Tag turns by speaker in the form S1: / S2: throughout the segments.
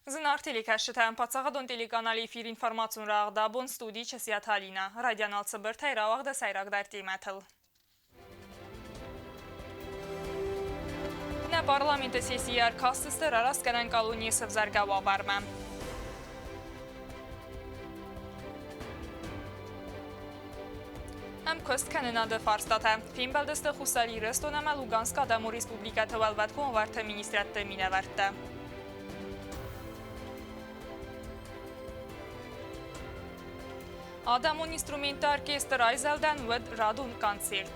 S1: Зынаргъ телекӕсджытӕ, паддзахадон телеканалы эфир информацион рагъд абон студийы Часиаты Алинӕ. Райдиан алцыбыртӕй рауагъды сӕйрагдӕр темӕтыл. Нӕ парламенты сессийы ӕркастысты рарастгӕнӕн колонийы сӕвзӕргӕ уавӕрмӕ. Ӕмкуыст кӕнынады фарстатӕ. Фембӕлдысты Хуссар Ирыстон ӕмӕ Луганскы Адӕмон Республикӕты уӕлвӕткон уавӕрты министрӕдты минӕвӕрттӕ. Адӕмон инструментты оркестр айзӕлдӕн уӕд радон концерт.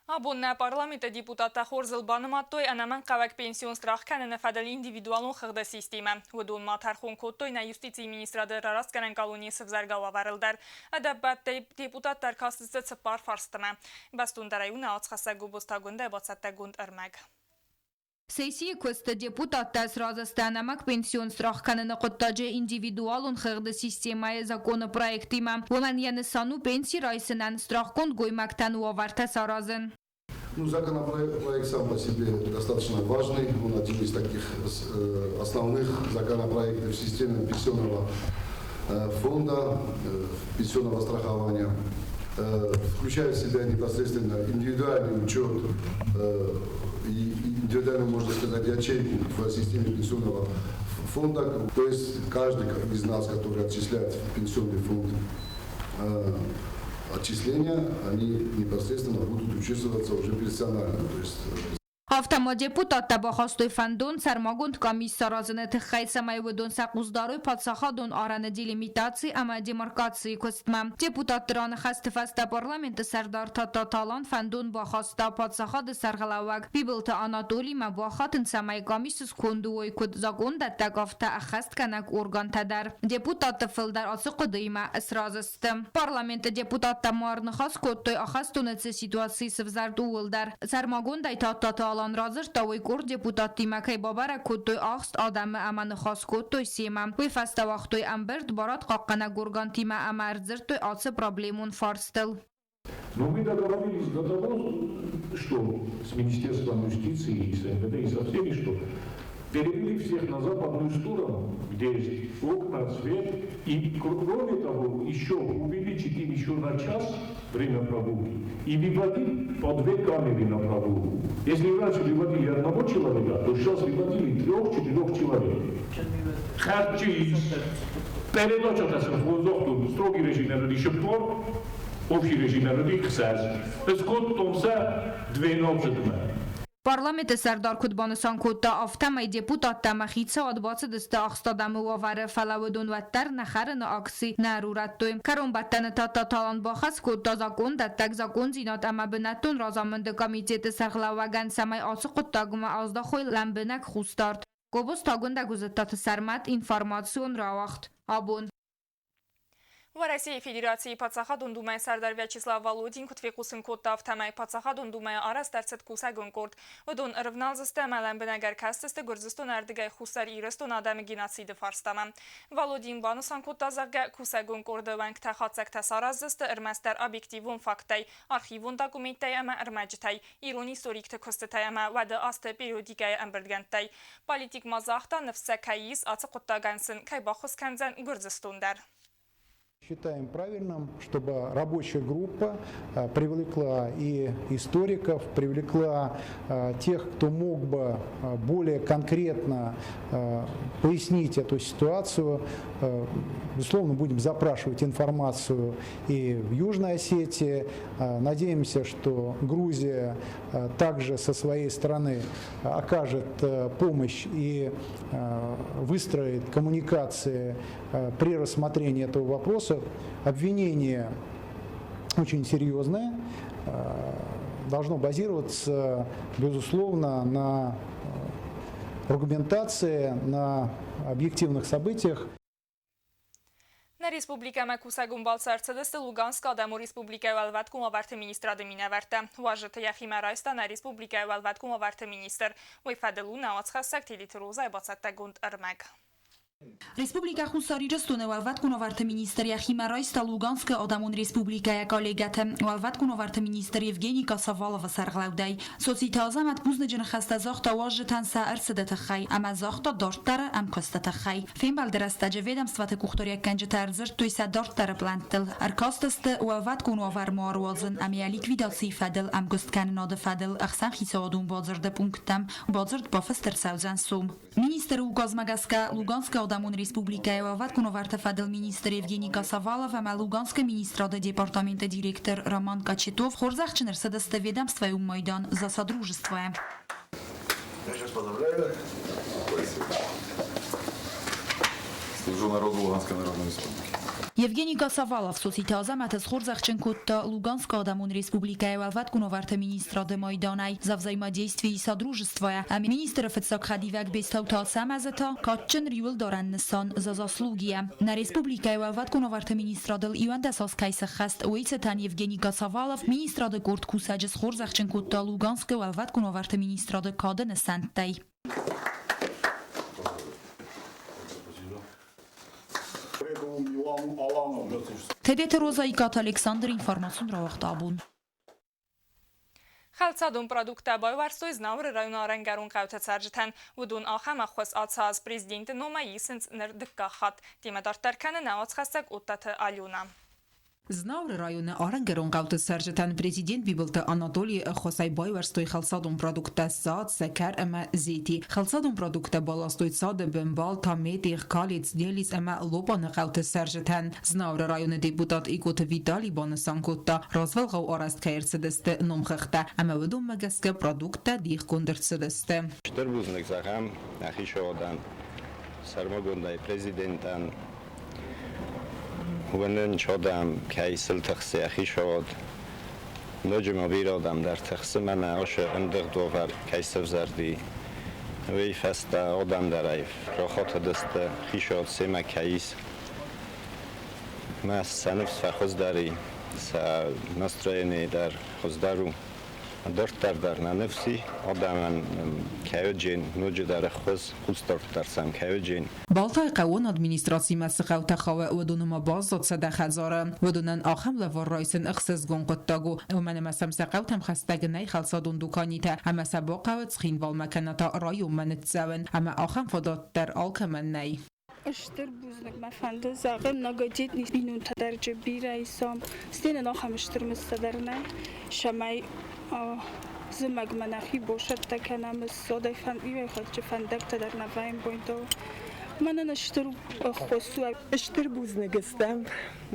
S1: Абон нӕ парламенты депутаттӕ хорзыл банымадтой ӕнӕмӕнгхъӕуӕг пенсион страх кӕныны фӕдыл индивидуалон хыгъды системӕ. Уыдон ма тӕрхон кодтой нӕ юстицийы министрады рарастгӕнӕн колонийы сывзаргӕ уавӕрыл дӕр. Ӕдӕппӕтӕй депутаттӕ ӕркастысты цыппар фарстмӕ. Бӕстондӕрӕй у нӕ уацхӕссӕг Гобозтагундӕй бацӕттӕгонд ӕрмӕг.
S2: Сессийы куысты депутаттӕ сразы сты ӕнӕмӕнг пенсион страх кӕныны хъуыддаджы индивидуалон хыгъды системӕйы законы проектимӕ. Уымӕн йӕ нысан у пенси райсынӕн страхгонд гоймӕгтӕн уавӕртӕ саразын.
S3: Ну, законопроект сам по себе достаточно важный. Он один из таких основных законопроектов в системе пенсионного фонда, пенсионного страхования. Включает в себя непосредственно индивидуальный учет и индивидуальную, можно сказать, ячейку в системе пенсионного фонда. То есть каждый из нас, который отчисляет в пенсионный фонд отчисления, они непосредственно будут учитываться уже персонально. То есть
S2: Афтӕ ма депутаттӕ бахастой фӕндон сӕрмагонд къамис саразыны тыххӕй, цӕмӕй уыдон сӕ хъус дарой паддзахадон арӕны делимитаци ӕмӕ демаркацийы куыстмӕ. Депутатты раныхӕсты фӕстӕ парламенты сӕрдар Тата фӕндон бахаста паддзахады сӕргълӕууӕг Бибылты Анатолимӕ бахатын, цӕмӕй къамисы сконды уой куыд закъондӕттӕг, афтӕ ӕххӕстгӕнӕг органтӕ дӕр. Депутатты фылдӕр ацы хъуыдыимӕ сразы сты. Парламенты депутаттӕ ма ӕрныхас кодтой ахӕстоны цы ситуаци сывзӕрд, ууыл дӕр. Сӕрмагондӕй Тадтаты Алан радзырдта, уый къорд депутаттимӕ кӕй бабӕрӕг кодтой ахст адӕмы ӕмӕ ныхас кодтой семӕ. Уый фӕстӕ уагътой ӕмбырд барадхъахъхъӕнӕг органтимӕ ӕмӕ ӕрдзырдтой ацы проблемон фарстыл.
S4: Но мы договорились до того, что с Министерством юстиции и с МВД и со всеми, что перевели всех на западную сторону, где есть окна, свет, и кроме того, еще увеличить им еще на час время прогулки и выводить по две камеры на прогулку. Если раньше выводили одного человека, то сейчас выводили трех-четырех человек. Передача строгий режим еще пор, общий режим 12.
S2: Парламенты сӕрдар куыд банысан кодта, афтӕмӕй депутаттӕ ӕмӕ хицауад бацыдысты ахст адӕмы уавӕры, фӕлӕ уыдон уӕддӕр нӕ хӕрыны акци нӕ ӕрурӕдтой. Кӕронбӕттӕны Тадтаталан бахӕс кодта закъондӕттӕг закъондзинад ӕмӕ бынӕттон разамынды комитеты сӕргълӕууӕгӕн, цӕмӕй ацы хъуыддагмӕ аздахой лӕмбынӕг хъусдард. Гобоз Тагуындӕг Уызыдтаты Сӕрмӕт информацион рауагъд. Абон.
S1: Уӕрӕсейы Федерацийы Паддзахадон Думӕйы сӕрдар Вячеслав Володин куыд фехъусын кодта, афтӕмӕй Паддзахадон Думӕйы арӕзт ӕрцыд кусӕгон къорд. Уыдон ӕрывналдзысты ӕмӕ лӕмбынӕг ӕркӕсдзысты Гуырдзыстоны ӕрдыгӕй Хуссар Ирыстоны адӕмы геноциды фарстамӕ. Володин банысан кодта, зӕгъгӕ, кусӕгон къорды уӕнгтӕ хатдзӕгтӕ сараздзысты ӕрмӕстдӕр объективон факттӕй, архивон документтӕй ӕмӕ ӕрмӕджытӕй, ирон историкты куыстытӕй ӕмӕ уӕды азты периодикӕйы ӕмбырдгӕндтӕй. Политик ма загъта, ныфс сӕ кӕй ис, ацы хъуыддагӕн сын кӕй баххуыс кӕндзӕн Гуырдзыстон дӕр.
S5: Считаем правильным, чтобы рабочая группа привлекла и историков, привлекла тех, кто мог бы более конкретно пояснить эту ситуацию. Безусловно, будем запрашивать информацию и в Южной Осетии. Надеемся, что Грузия также со своей стороны окажет помощь и выстроит коммуникации при рассмотрении этого вопроса. Обвинение очень серьезное, должно базироваться, безусловно, на аргументации, на объективных событиях.
S1: Нӕ республикӕмӕ кусӕгон балцы ӕрцыдысты Луганскы Адӕмон Республикӕйы Уӕлвӕткон уавӕрты министрады минӕвӕрттӕ. Уазджыты йӕхимӕ райста нӕ республикӕйы Уӕлвӕткон уавӕрты министр. Уый фӕдыл у нӕ уацхӕссӕг Телиты Розайы бацӕттӕгонд ӕрмӕг.
S6: Республикӕ Хуссар Ирыстоны Уӕлвӕткон уавӕрты министр йӕхимӕ райста Луганскы Адӕмон Республикӕйы коллегӕты Уӕлвӕткон уавӕрты министр Евгений Косоваловы сӕргълӕудӕй. Цоциты Азӕмӕт бузныджы ныхӕстӕ загъта уазджытӕн сӕ ӕрцыды тыххӕй ӕмӕ загъта дарддӕры ӕмкуысты тыххӕй. Фембӕлды рӕстӕджы ведомствоты къухдариуӕггӕнджытӕ ӕрдзырдтой сӕ дарддӕры плӕнттыл, ӕркастысты уӕлвӕткон уавӕр ма ӕруадзын ӕмӕ йӕ ликвидацийы фӕдыл ӕмгуысткӕнынады фӕдыл ӕхсӕнхицауадон бадзырды пункттӕм. Бадзырд бафыст ӕрцӕудзӕн сом. Министры указмӕ гӕсгӕ Луганскы Адӕмон Республикӕйы уӕлвӕткон уавӕрты фӕдыл министр Евгений Косовалов ӕмӕ Луганскы министрады департаменты директор Роман Кочетов хорзӕхджын ӕрцыдысты ведомствӕйы майдан «За содружество».
S7: Я сейчас поздравляю. Служу народу Луганской Народной Республики.
S6: Евгений Косовалов Цоциты Азӕмӕты схорзӕхджын кодта Луганскы Адӕмон Республикӕйы уӕлвӕткон уавӕрты министрады майданӕй «За взаимодействие и содружество» ӕмӕ министры фыццаг хӕдивӕг Бестауты Ацӕмӕзы та кадджын риуылдарӕн нысан «За заслуги». Нӕ республикӕйы уӕлвӕткон уавӕрты министрадыл 11 аз кӕй сӕххӕст, уый цытӕн Евгений Косовалов министрады къорд кусӕджы схорзӕхджын кодта Луганскы уӕлвӕткон уавӕрты министрады кады нысӕнттӕй. Тедеты Роза, Икъаты Александр, информацион рауагъд абон.
S1: Хӕлцадон продукттӕ байуӕрстой Знауыры районы арӕнгӕрон хъӕуты цӕрджытӕн. Уыдон ахӕм ӕххуыс ацы аз президенты номӕй исынц ныр дыккаг хатт. Темӕ дарддӕр кӕны нӕ уацхӕссӕг Оттаты Алена.
S8: Знауыры районы арӕнгӕрон хъӕуты цӕрджытӕн президент Бибылты Анатолийы ӕххуысӕй байуӕрстой хӕлцадон продукттӕ цад, сӕкӕр ӕмӕ зети. Хӕлцадон продукттӕ баластой цады бынбал, Тамет, Эхкалец, Делис ӕмӕ Лопаны хъӕуты цӕрджытӕн. Знауыры районы депутат Икъоты Виталий банысан кодта, развӕлгъау арӕзт кӕй ӕрцыдысты номхыгъдтӕ ӕмӕ уыдонмӕ гӕсгӕ продукттӕ дихгонд ӕрцыдысты.
S9: Стыр бузныг зӕгъӕм нӕ хицауадӕн, сӕрмагондӕй президентӕн, Уынын, адӕм кӕй сыл тыхсы йӕ хицауад, ноджы ма бирӕ адӕм дӕр тыхсы, мӕнӕ ацы ӕндыгъд уавӕр кӕй сӕвзӕрди, уый фӕстӕ адӕм дӕр ӕй рахатыдысты, хицауад семӕ кӕй ис. Мӕ сӕ ныфс фӕхуыздӕр и, сӕ настроени дӕр хуыздӕр у. Дарддӕр дӕр нӕ ныфс и, адӕмӕн кӕй ноджыдӕр ӕххуыс, хъусдард дӕр сӕм кӕй
S8: Балтайы хъӕууон администрацимӕ цы хъӕутӕ хауы, уыдоны ма баззад 100 хӕдзары. Уыдонӕн ахӕм лӕвар райсын ӕхсызгон хъуыддаг у, уымӕн ӕмӕ сӕм сӕ хъӕутӕм хӕстӕг нӕй хӕлцадон дуканитӕ ӕмӕ сӕ бахъӕуы Цхинвалмӕ кӕнӕ та районмӕ ныццӕуын, ӕмӕ ахӕм фадат дӕр алкӕмӕн нӕй.
S10: Стыр бузныг мӕ фӕнды зӕгъын многодетный бинонтӕ дӕр бирӕ исӕм. Стӕй нын ахӕм стыр мыздтӕ дӕр нӕй, цӕмӕй зымӕгмӕ нӕхи босӕттӕ кӕнӕм, ссадӕй иуӕй фӕндӕгтӕ дӕр нӕ вӕййӕм бонтыл. Мӕнӕн стыр ӕххуыс у.
S11: Стыр бузныг стӕм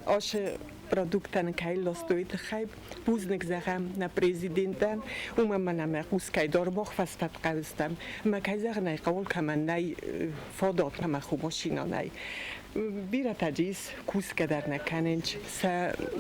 S11: ацы продукттӕн кӕй ластой тыххӕй. Бузныг зӕгъӕм нӕ президентӕн, уымӕн ӕмӕ нӕ хъус кӕй дӕр мах фӕстӕтхъӕустӕм. Ӕмӕ кӕй зӕгъын ӕй хъӕуы, кӕмӕн нӕй фадат ӕмӕ ху машинӕ нӕй. Бирӕтӕ дзы ис, кусгӕ дӕр нӕ кӕнынц, сӕ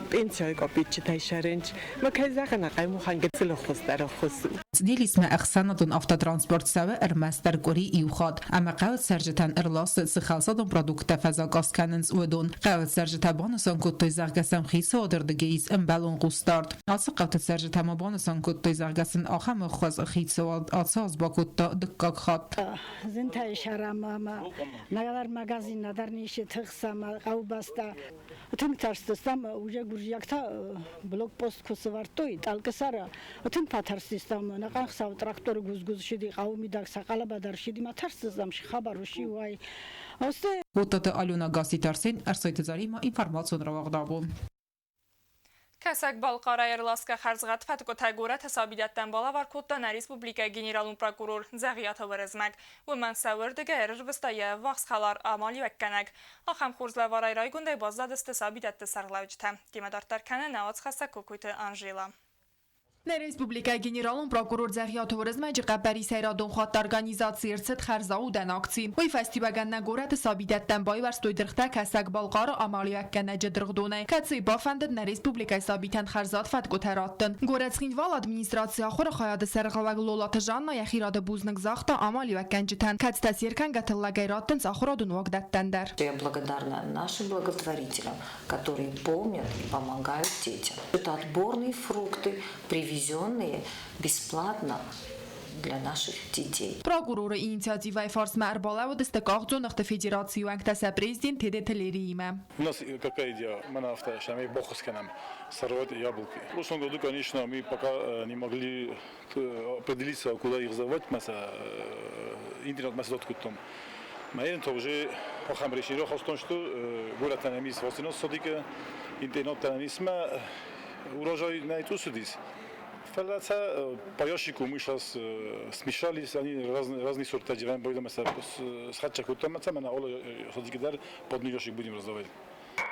S11: пенсийы капеччытӕй сӕрынц. Ӕмӕ кӕй зӕгъын ӕй хъӕуы, махӕн гыццыл ӕххуыс дӕр ӕххуыс у.
S8: Цънелисмӕ ӕхсӕнадон автотранспорт цӕуы ӕрмӕстдӕр къуыри иу хатт, ӕмӕ хъӕуы цӕрджытӕн ӕрласы цы хӕлцадон продукттӕ фӕзаказ кӕнынц, уыдон. Хъӕуы цӕрджытӕ банысан кодтой, зӕгъгӕ сӕм хицауады рдыгӕй ис ӕмбӕлон хъусдард. Ацы хъӕуты цӕрджытӕ ма банысан кодтой, зӕгъгӕ сын ахӕм ӕххуыс хицауад ацы аз бакодта дыккаг хатт.
S12: Зынтӕй сӕрам ӕмӕ нӕдӕр магазин, нӕдӕр ницы тыхсӕм хъӕубӕстӕ. Тынг тарстыстӕм, уже гуырдзиӕгтӕ блокпост куы сӕвӕрдтой Тъалкъысӕры, тынг фӕтарстыстӕм. Ӕнӕхъӕн хсӕв тракторы гуыз-гуыз ссыди, хъӕуы мидӕг сӕ хъӕлӕба дӕр ссыди, ма тарстыстӕм, хабар уыси, уай.
S8: Оттаты Алена Гасситы Арсен, Ӕрсойты Зарима, информацион рауагъд абон.
S1: Кӕсӕг-Балхъарӕй ӕрласгӕ хӕрзгъӕд фӕткъуытӕ горӕты сабидӕттӕн балӕвар кодта нӕ республикӕйы генералон прокурор Дзӕгъиаты Уырызмӕг. Уымӕн сӕ уырдыгӕй ӕрырвыста йӕ ӕввахс хӕлар амалиуӕггӕнӕг. Ахӕм хорз лӕварӕй райгондӕй баззадысты сабидӕтты сӕргълӕуджытӕ. Темӕ дарддӕр кӕны нӕ уацхӕссӕг Кокойты Анжела.
S13: Нӕ республикӕйы генералон прокурор Дзӕгъиаты Уырызмӕджы хъӕппӕрисӕй радон хатт организаци ӕрцыд хӕрзаудӕн акци. Уый фӕстиуӕгӕн нӕ горӕты сабидӕттӕн байуӕрстой дыргътӕ Кӕсӕг-Балхъары амалиуӕггӕнӕджы дыргъдонӕй, кӕцыйы бафӕндыд нӕ республикӕйы сабитӕн хӕрзад фӕткъуытӕ раттын. Горӕт Цхинвалы администрацийы ахуыры хайады сӕргълӕууӕг Лолаты Жанна йӕхи рады бузныг загъта амалиуӕггӕнджытӕн, кӕцытӕ се ркӕнгӕ тыллӕгӕй раттынц ахуырадон уагдӕттӕн дӕр.
S14: Я благодарна нашим благотворителям, которые помнят и помогают детям. Это отборные фрукты, привезенные бесплатно. для наших детей.
S13: Прокуроры инициативӕйы фарсмӕ ӕрбалӕууыдысты къахдзоныгъты федерацийы уӕнгтӕ сӕ президент Тедеты Лериимӕ.
S7: У нас какая идея? Мы на автошаме бог сканам сорвать яблоки. В прошлом году, конечно, мы пока не могли определиться, куда их сдавать, масса интернет масса там. Мӕ тоже ахӕм решение рахастон, что горӕтӕн ис васинос садика, интернаттӕн исмӕ урожай нӕ усудис. Фӕлӕ сӕ по ящику мы сейчас смешались, они разные, разные сорта делаем, будем схача кодтам, мӕнӕ алы садики дӕр по одну ящик будем раздавать.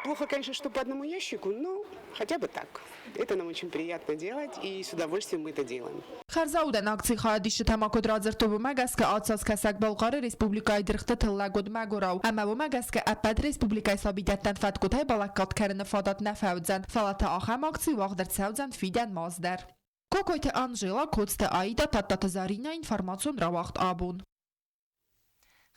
S11: Плохо, конечно, что по одному ящику, но хотя бы так. Это нам очень приятно делать, и с удовольствием мы это делаем.
S13: Хӕрзаудӕн акцийы хайадисджытӕ ма куыд радзырдтой, уымӕ гӕсгӕ ацы Кӕсӕг-Балхъары республикӕйы дыргъты тыллӕг уыд мӕгуырау, ӕмӕ уымӕ гӕсгӕ ӕппӕт республикӕйы сабидӕттӕн фӕткъуытӕй балӕггад кӕныны фадат нӕ фӕуыдзӕн, фӕлӕ та ахӕм акци уагъд ӕрцӕудзӕн фидӕн маз дӕр. Кокойты Анжела, Коцты Аида, Тадтаты Заринӕ, информацион рауагъд абон.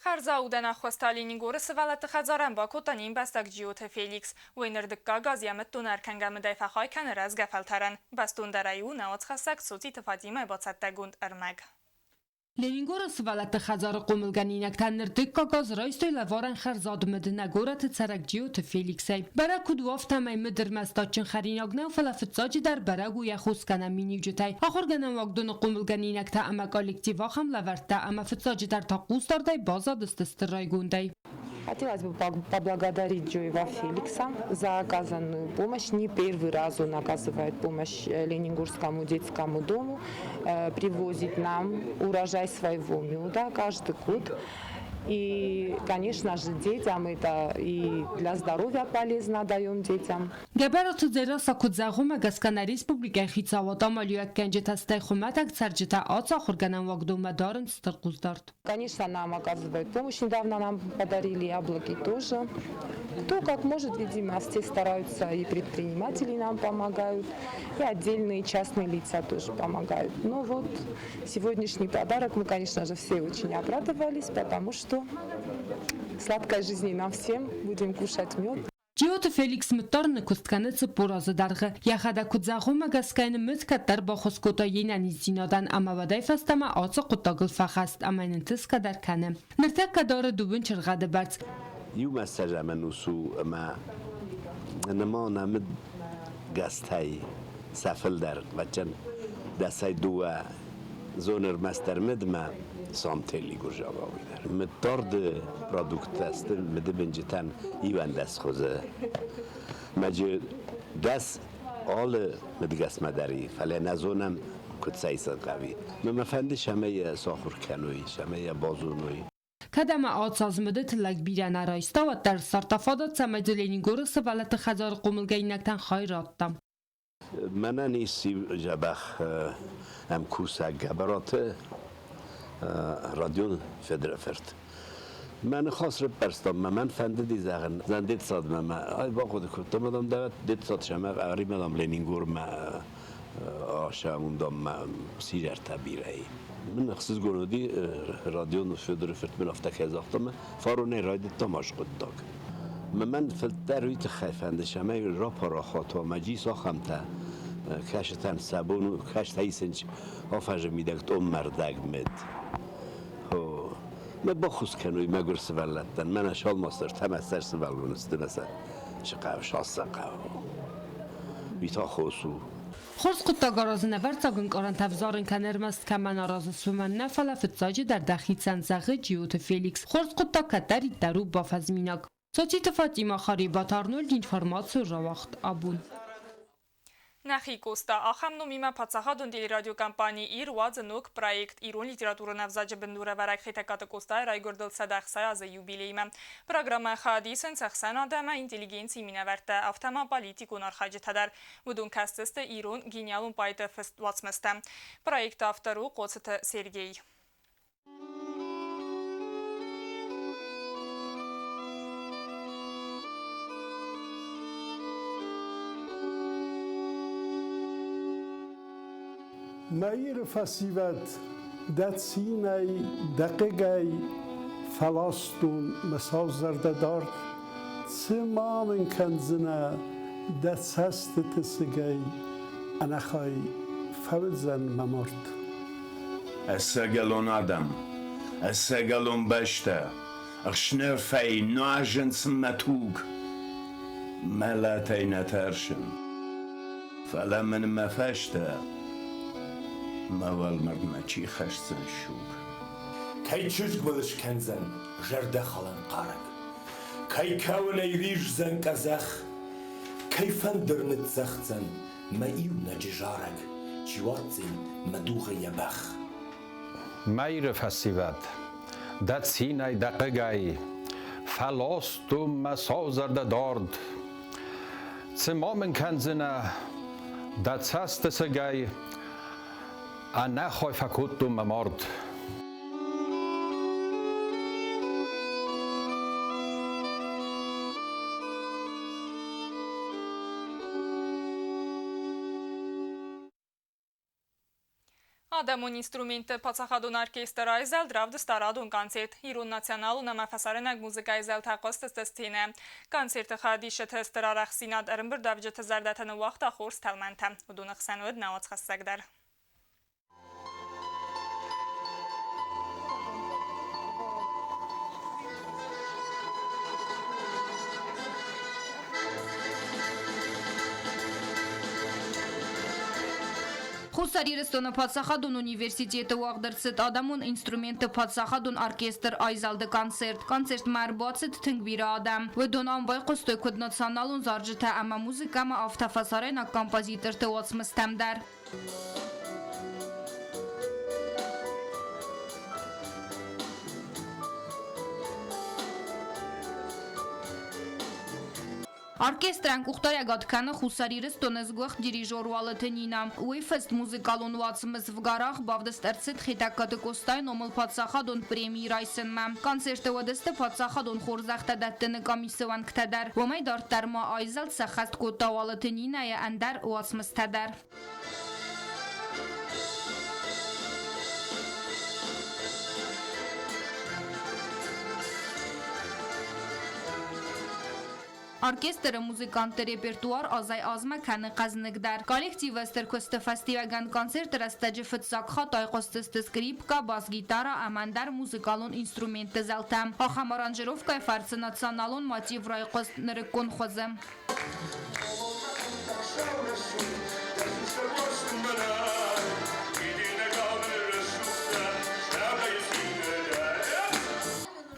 S1: Хӕрзаудӕн ӕххуыс та Ленингоры сывӕллӕтты хӕдзарӕн бакодта не мбӕстаг Джиоты Феликс. Уый ныр дыккаг аз йӕ мыддон ӕркӕнгӕ мыдӕй фӕхай кӕны рӕзгӕ фӕлтӕрӕн. Бӕстондӕрӕй у нӕ уацхӕссӕг Цоциты Фатимӕйы бацӕттӕгонд ӕрмӕг.
S15: Ленингоры сывӕллӕтты хӕдзары хъомылгӕнинӕгтӕ ныр дыккаг аз райстой лӕварӕн хӕрзад мыд нӕ горӕты цӕрӕг Джиоты Феликсӕй. Бӕрӕг куыд у, афтӕмӕй мыд ӕрмӕст адджын хӕринаг нӕу, фӕлӕ фыццаджыдӕр бӕрӕг у йӕ хосгӕнӕн миниуджытӕй. Ахуыргӕнӕн уагдоны хъомылгӕнинӕгтӕ ӕмӕ коллектив ахӕм лӕвӕрттӕ ӕмӕ фыццаджыдӕр та хъусдардӕй баззадысты стыр райгондӕй.
S16: Хотелось бы поблагодарить Джоева Феликса за оказанную помощь. Не первый раз он оказывает помощь Ленингорскому детскому дому, привозит нам урожай своего меда каждый год. И, конечно же, детям это и для здоровья полезно даем детям.
S15: Гӕбӕраты Дзерассӕ куыд зӕгъы, уымӕ гӕсгӕ нӕ республикӕйы хицауад амалиуӕггӕнджытӕ стӕй хуымӕтӕг цӕрджытӕ ацы ахуыргӕнӕн уагдонмӕ дарынц стыр хъусдард.
S16: Конечно, нам оказывают помощь. Недавно нам подарили яблоки тоже. Кто как может, видимо, все стараются, и предприниматели нам помогают, и отдельные частные лица тоже помогают. Но вот сегодняшний подарок мы, конечно же, все очень обрадовались, потому что сладкой жизни нам всем, будем кушать мед.
S15: Джиоты Феликс мыддарыны куыст кӕны 40 азы дӕргъы. Йӕхӕдӕг куыд зӕгъы, уымӕ гӕсгӕ йын мыд кӕддӕр баххуыс кодта йе нӕниздзинадӕн ӕмӕ уӕдӕй фӕстӕмӕ ацы хъуыддагыл фӕхӕст ӕмӕ йын ӕнтысгӕ дӕр кӕны. Ныртӕккӕ дары дыууын чыргъӕды бӕрц.
S17: Иумӕ сӕзӕмӕн усу ӕмӕ нымана мыд гӕстӕй сӕ фылдӕр вӕччен дӕсӕй дыууӕ зоны ӕрмӕстдӕр мыдмӕ самтели гуырзагъауи дӕр. Мыддарды продукттӕ сты мыдыбынджытӕн 11 хуызы. Мӕджы дӕс алы мыдгӕсмӕ дӕр и, фӕлӕ нӕ зонӕм, куыд сӕ исын хъӕуы. Мӕ фӕнды, цӕмӕй йӕ сахуыр кӕной, цӕмӕй йӕ базоной.
S15: Кӕд ӕмӕ ацы аз мыды тыллӕг бирӕ нӕ райста, уӕддӕр ссардта фадат, цӕмӕй дзы Ленингоры сывӕллӕтты хӕдзары хъомылгӕнинӕгтӕн хай радта.
S17: Мӕнӕн ис дзӕбӕх ӕмкусӕг Гӕбӕраты Родион Федоры фырт. Мӕ ныхас рыппӕрстам, мӕ мӕн фӕндыди зӕгъын, зӕн детсадмӕ мӕ ай бахъуыды кодтам, адӕм дӕр детсад сӕмӕ ӕримӕдам Ленингормӕ асӕмундам мӕ сидзӕртӕ бирӕ и. Мын ӕхсызгон уыди, Родион Федоры фырт мын афтӕ кӕй загъта, мӕ фаронӕй райдыдтам аскъуыддаг. Мӕн фылдӕр уый тыххӕй фӕнды, цӕмӕй рапарахат уа мӕ джис ахӕмтӕ кӕсытӕн сӕ бон у кӕстӕ исынч афӕзы мидӕг тъоммӕрдӕг мед. Мӕ баххуыс кӕной мӕгуыр сывӕллӕттӕн, мӕнӕ салмастӕр тӕмӕссӕр сывӕллоны сты мӕ сӕ сыхъӕу, сассӕ хъӕу. Уый та хос у.
S15: Хорз хъуыддаг аразын ӕвӕрццаг ӕнкъарӕнтӕ ӕвзарын кӕны ӕрмӕст кӕмӕн аразыс, уымӕн нӕ, фӕлӕ фыццаджыдӕр дӕхицӕн, зӕгъы Джиоты Феликс. Хорз хъуыддаг кӕддӕриддӕр у бафӕзминаг. Цоциты Фатимӕ Харебаты Арнольд информацийы рауагъд абон.
S1: Нӕхи Къоста ахӕм номимӕ паддзахадон телерадиокомпани Ир уадзы ног проект ирон литературон ӕвзаджы бындурӕвӕрӕг Хетӕгкаты Къостайы райгуырдыл 160 азы юбилеймӕ. Программӕ хайад исынц ӕхсӕнад ӕмӕ интеллигенцийы минӕвӕрттӕ, афтӕ ма политикон архайджытӕ дӕр. Уыдон кӕсдзысты ирон гениалон поэты фыст уацмыстӕ. Проекты автор у Хъоцыты Сергей.
S18: Мӕ Иры фӕсивӕд, дӕ цинӕй, дӕ хъыгӕй фӕластон мӕ сау зӕрдӕ дард. Цы ма мын кӕндзынӕ дӕ цӕстыты сыгӕй, ӕнӕхай фӕуыдзӕн мӕ мард.
S19: Ӕцӕгӕлон адӕм, ӕцӕгӕлон бӕстӕ, ӕхснырфӕй нуазынц мӕ туг. Мӕлӕтӕй нӕ тӕрсын, фӕлӕ мын мӕ фӕстӕ мӕ уӕлмӕрдмӕ чи хӕсдзӕн суг?
S20: Кӕй чызг мыл ыскӕндзӕн зӕрдӕхалӕн хъарӕг, Кӕй кӕуынӕй риздзӕн къӕдзӕх, Кӕй фӕндыр ныццӕгъддзӕн мӕ иунӕджы зарӕг, Чи уадздзӕн мӕ дугъы йӕ бӕх.
S21: Мӕ Иры фӕсивӕд, дӕ цинӕй, дӕ хъыгӕй, Фӕлост у мӕ саузӕрдӕ дард. Цы ма мын кӕндзынӕ дӕ цӕстысыгӕй, Ӕнӕхай фӕкодтон мӕ мард.
S1: Адӕмон инструментты паддзахадон оркестр айзӕлд равдыста радон концерт. Ирон националон ӕмӕ фӕсарӕйнаг музыкӕйы зӕлтӕ хъуыстысты сценӕ. Концерты хайадисджыты стыр арӕхстдзинад ӕрӕмбырдуӕвджыты зӕрдӕтӕ ныууагъта хорз тӕлмӕнтӕ. Уыдоны хсӕн уыд нӕ уацхӕссӕг дӕр.
S2: Хуссар Ирыстоны паддзахадон университеты уагъд ӕрцыд адӕмон инструментты паддзахадон оркестр «Айзӕлд-ы концерт». Концертмӕ ӕрбацыд тынг бирӕ адӕм. Уыдон ам байхъуыстой куыд националон зарджытӕ ӕмӕ музыкӕмӕ, афтӕ фӕсарӕйнаг композиторты уацмыстӕм дӕр. Оркестрӕн къухдариуӕгад кӕны Хуссар Ирыстоны сгуыхт дирижер Уалыты Нинӕ. Уый фыст музыкалон уацмыс «Вгарах» бавдыст ӕрцыд Хетӕгкаты Къостайы номыл паддзахадон преми райсынмӕ. Концерты уыдысты паддзахадон хорзӕхтӕ дӕттыны къамисы уӕнгтӕ дӕр. Уымӕй дарддӕр ма айзӕлд сӕххӕст кодта Уалыты Нинӕйы ӕндӕр уацмыстӕ дӕр. Оркестры музыкантты репертуар азӕй-азмӕ кӕны хъӕзныгдӕр. Коллективы стыр куысты фӕстиуӕгӕн концерты рӕстӕджы фыццаг хатт айхъуыстысты скрипкӕ, бас-гитара ӕмӕ ӕндӕр музыкалон инструментты зӕлтӕ. Ахӕм аранжировкӕйы фӕрцы националон мотив райхъуыст нырыккон хуызы.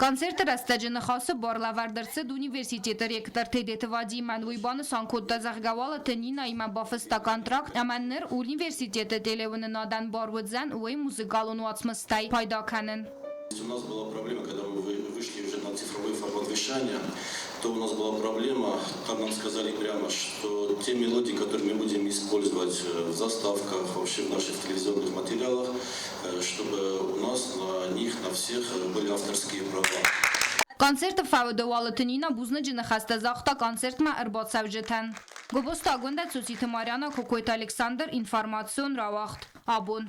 S2: Концерты рӕстӕджы ныхасы бар лӕвӕрд ӕрцыд университеты ректор Тедеты Вадимӕн. Уый банысан кодта, зӕгъгӕ, Уалыты Нинаимӕ бафыста контракт ӕмӕ ныр университеты телеуынынадӕн бар уыдзӕн уый музыкалон уацмыстӕй пайда кӕнын.
S22: У нас была проблема, когда мы вышли уже на цифровой формат вещания, то у нас была проблема, там нам сказали прямо, что те мелодии, которые мы будем использовать в заставках, вообще в наших телевизионных материалах, чтобы у нас на них, на всех были авторские права.
S2: Концерты фӕуды Уалыты Нина бузныджы ныхӕстӕ загъта концертмӕ ӕрбацӕуджытӕн. Гобозты Агуындӕ, Цуциты Марьяна, Кокойты Александр, информацион рауагъд. Абон.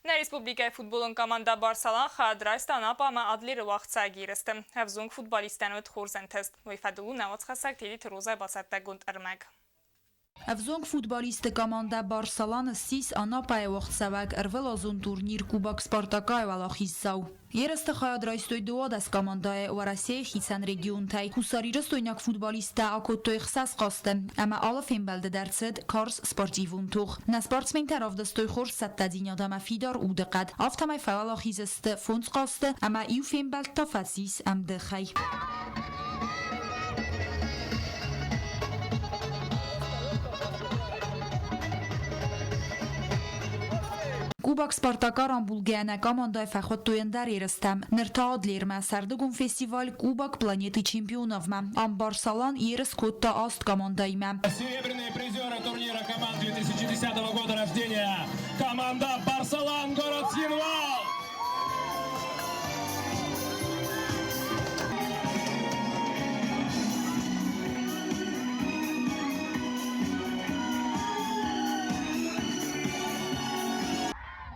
S1: Нӕ республикӕйы футболон командӕ Барсалан хайад райста Анапа ӕмӕ Адлеры уагъдцӕг ерысты. Ӕвзонг футболисттӕн уыд хорз ӕнтыст. Уый фӕдыл у нӕ уацхӕссӕг Тедеты Розӕ бацӕттӕгонд ӕрмӕг.
S6: Ӕвзонг футболистты командӕ Барсалан ссис Анапӕйы уагъдцӕуӕг ӕрвылазон турнир Кубок Спартака-йы уӕлахиздзау. Ерысты хайад райстой 12 командӕйы Уӕрӕсейы хицӕн регионтӕй. Хуссарирыстойнаг футболисттӕ акодтой ӕхсӕз хъазты ӕмӕ алы фембӕлды дӕр цыд карз спортивон тох. Нӕ спортсментӕ равдыстой хорз цӕттӕдзинад ӕмӕ фидар удыхъӕд. Афтӕмӕй фӕуӕлахиз сты фондз хъазты ӕмӕ иу фембӕлд та фӕцис ӕмдыхӕй. Кубок Спартака рамбулгӕ нӕ командӕйы фӕхуыдтой ӕндӕр ерыстӕм. Ныр та Адлермӕ сӕрдыгон фестиваль Кубок планеты чемпионовмӕ. Ам Барсалан ерыс кодта аст командӕимӕ.
S23: Серебряные призеры турнира команд 2010 года рождения. Команда Барсалан, город Цхинвал!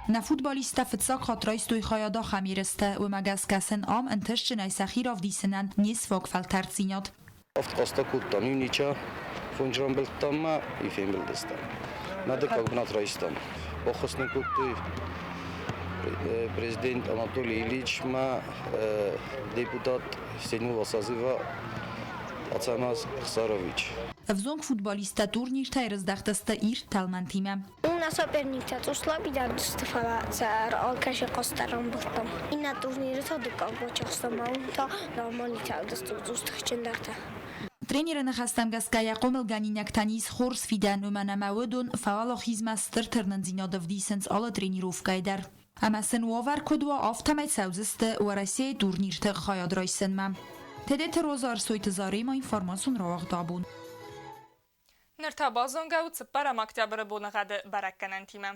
S6: Нӕ футболисттӕ фыццаг хатт райстой хайад ахӕм ерыстӕ, уымӕ гӕсгӕ сын ам ӕнтыстджынӕй сӕхи равдисынӕн не сфаг фӕлтӕрддзинад.
S24: Авд кодтам иу нича, фондз рамбылдтам ма и фембылдыстӕм. Нӕ дыккаг бынат райстам. Баххуыс нын кодтой. Президент Анатолий Ильичмӕ, депутат седьмого созыва Ацамаз Хсарович.
S6: Ӕвзонг футболисттӕ турниртӕй рыздӕхтысты ирд тӕлмӕнтимӕ.
S3: Нӕ соперниктӕ цъус лӕбидар сты, фӕлӕ сӕ алкӕцы хъазт дӕр рамбылдтам. Иннӕ турниры та дыккаг бачахстам, уым та нормалитӕ уыдысты цъус тыхджындӕртӕ.
S6: Тренеры ныхӕстӕм гӕсгӕ йӕ хъомылгӕнинӕгтӕн ис хорз фидӕн, уымӕн ӕмӕ уыдон фӕуӕлахизмӕ стыр тырнындзинад ӕвдисынц алы тренировкӕйы дӕр. Ӕмӕ сын уавӕр куыд уа, афтӕмӕй цӕудзысты Уӕрӕсейы турнирты хайад райсынмӕ. Тедеты Роза, Ӕрсойты Заремӕ, информацион рауагъд абон.
S1: Ныр та базонгӕ у цыппӕрӕм октябры боныгъӕды бӕрӕггӕнӕнтимӕ.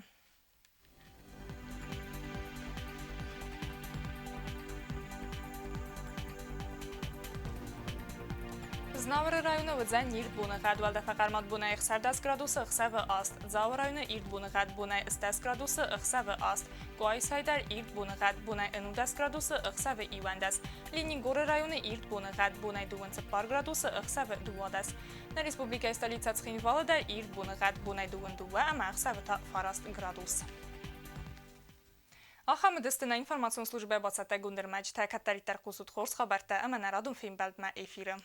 S1: Знауыры районы уыдзӕн ирд боныгъӕд, уӕлдӕфы хъӕрмад бонӕй 16 градусы, ӕхсӕвы 8. Дзауы районы ирд боныгъӕд бонӕй 10 градусы, ӕхсӕвы 8. Къуайсайы дӕр ирд боныгъӕд бонӕй 11 градусы, ӕхсӕвы 11. Ленингоры районы ирд боныгъӕд бонӕй 24 градусы, ӕхсӕвы 12. Нӕ республикӕйы столицӕ Цхинвалы дӕр ирд боныгъӕд бонӕй 22 ӕмӕ ӕхсӕвы та 9 градус. Ахӕм уыдысты нӕ информацион службӕ бацӕттӕгонд ӕрмӕджытӕ. Кӕддӕриддӕр хъусут хорз хабӕрттӕ ӕмӕ нӕ радон фембӕлдмӕ эфиры.